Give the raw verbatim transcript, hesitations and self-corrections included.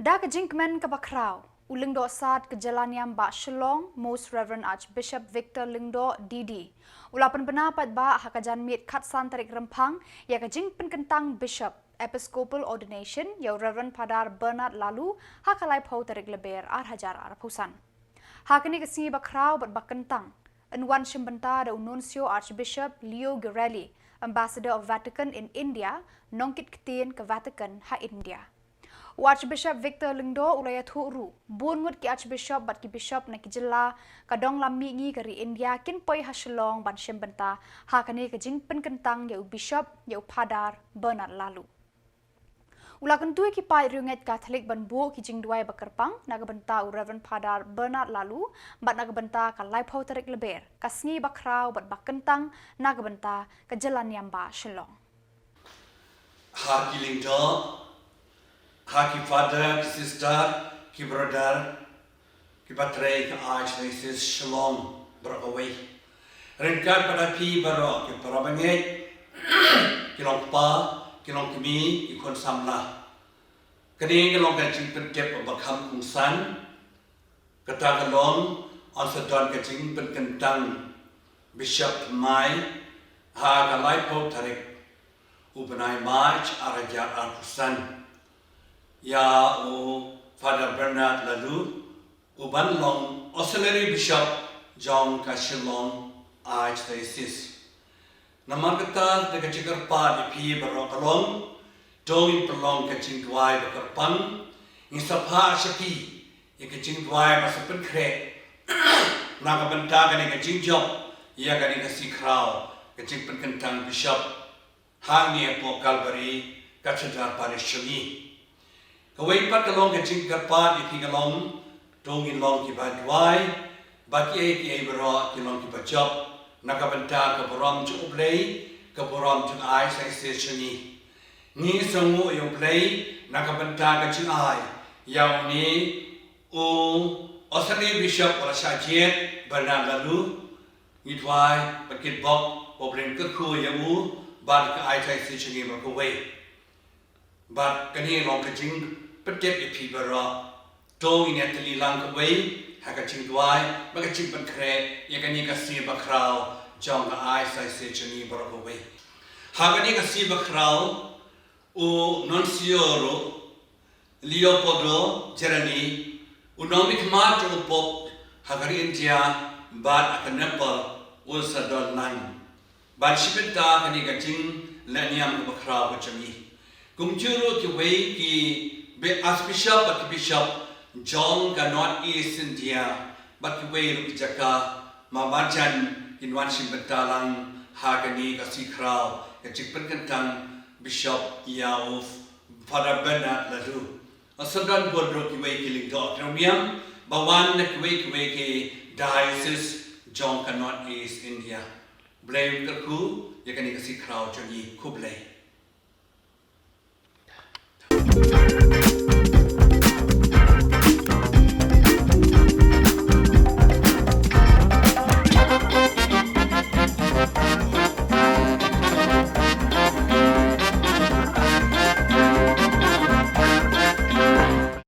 Da ka jingkmen kaba khraw, u Lyngdoh Sad ka Jyllaniam Bah Shillong, Most Reverend Archbishop Victor Lyngdoh D D, u la pynbna paidbah ha ka janmiet khatsan tarik Rymphang ïa ka jingpynkyntang Bishop Episcopal Ordination ïa u Reverend Father Bernard Laloo ha ka laiphew tarik Lber ar hajar arphew san. Ha kane ka sngi bakhraw bad bakyntang, yn wan shim bynta da u Nuncio Archbishop Leo Girelli, Ambassador of Vatican in India, nongkit ktien ka Vatican ha India. U Archbishop Victor Lyngdoh u la ïathuh ruh, bun ngut ki Archbishop bad ki Bishop na ki jylla ka dong lam mihngi ka ri India kin poi ha Shillong ban shim bynta ha kane ka jingpynkyntang ïa u Bishop, ïa u Father Bernard Laloo. U la kyntu ïa ki paid riewngeit Katholik ban buh ki jingduwai ba kyrpang na ka bynta u Reverend Father Bernard Laloo bad na ka bynta ka laiphew tarik Lber, ka sngi bakhraw bad bakyntang na ka bynta ka Jyllaniam Bah Shillong. Ha ki Lyngdoh, ha ki Father, ki Sister, ki Brother, ki patrei ka Archdiocese Shillong baroh kawei. Ryngkat bad phi baroh ki para bangeit, ki long kpa, ki long kmie, ki khun samla. Kane ka long ka jingpyntip ba kham kongsan, kata ka long, yn sa don ka jingpynkyntang Bishop thymmai ha ka laiphew tarik u bnai March ar hajar arphew san. Ïa u Father Bernard Laloo, u ban long Auxiliary Bishop jong ka Shillong Archdiocese. Namar kata, da ka jingkyrpad ïa phi baroh ka long, to ngin pynlong ka jingduwai ba kyrpang, ngin sa phah sha phi ïa ka jingduwai ba sa pynkhreh na ka bynta kane ka jingjop ïa kane ka sngi khraw ka jingpynkyntang Bishop hangne hapoh Calvary Cathedral Parish jong ngi. Kawei pat ka long ka jingkyrpad ïa phi ka long, to ngin long kiba duwai ba kiei kiei baroh kin long kiba jop na ka bynta ka burom jong U Blei, ka burom jong ka Archdiocese jong ngi. Ngi sngewnguh ïa U Blei na ka bynta ka jingai ïa une u Auxiliary Bishop ba la shah jied, Bernard Laloo. Ngi duwai bad kitbok ba U Blei un kyrkhu ïa u bad ka Archdiocese jong ngi baroh kawei. Bad kane long ka jingpyntip ïa phi baroh. To ngin ïatylli lang kawei ha ka jingduwai bad ka jingpynkhreh ïa kane ka sngi bakhraw jong ka Archdiocese jong ngi baroh kawei. Ha kane ka sngi bakhraw, u Nuncio ruh, Leopoldo Girelli, u nongmihkhmat jong u Pope ha ka ri India bad ha ka Nepal, un sa don lang ban shim bynta kane ka jinglehniam kaba khraw ka jong ngi. Kumjuh ruh kiwei ki bi-, Archbishop bad ki Bishop jong ka North East India bad kiwei ruh ki jaka marjan kin wan shim bynta lang ha kane ka sngi khraw ka jingpynkyntang Bishop ïa u Father Bernard Laloo. Sa don bun ruh kiwei ki lyngdoh ki rmiang ba wan na kiwei kiwei ki diocese jong ka North East India. Blei un kyrkhu ïa kane ka sngi khraw jong ngi. Khublei.